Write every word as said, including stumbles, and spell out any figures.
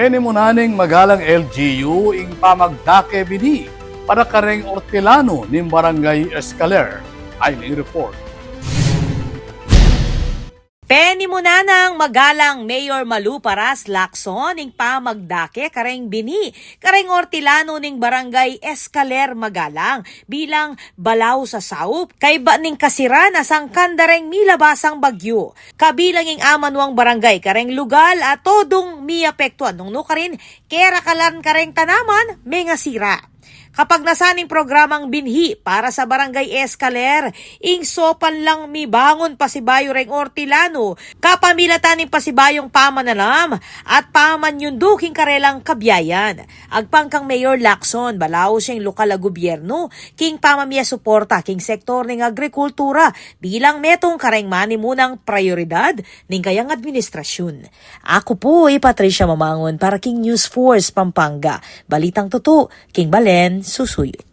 Penimunan ning magalang L G U ing pamagdake bini para kareng ortilanu ning Barangay Escaler. Ay ning report. Penimunan nang magalang Mayor Malu Paras Lacson ing pamagdake kareng bini kareng ortilanu ning Barangay Escaler Magalang bilang balaw sa saup kaybat ning kasira na sangkan da reng milabasang bagyu. Kabilang ing amanuang barangay kareng lugal a todung miapektuan nung nukarin kerakalan kareng tanaman mengasira. Kapagnasan ning programang binhi para sa Barangay Escaler, ing saupan lang mibangun pasibayu reng ortilanu kapamilatan ning pasibayung pamananam at pamanyundu king karelang kabiayan. Agpang kang Mayor Lacson, balaus ya ing lokal a gubyernu king pamamie suporta king sektor ning agrikultura bilang metung kareng manimunang prayoridad ning kayang administrasyun. Aku pu i Patricia Mamangun para king News Force Pampanga. Balitang tutu king balen susuyu.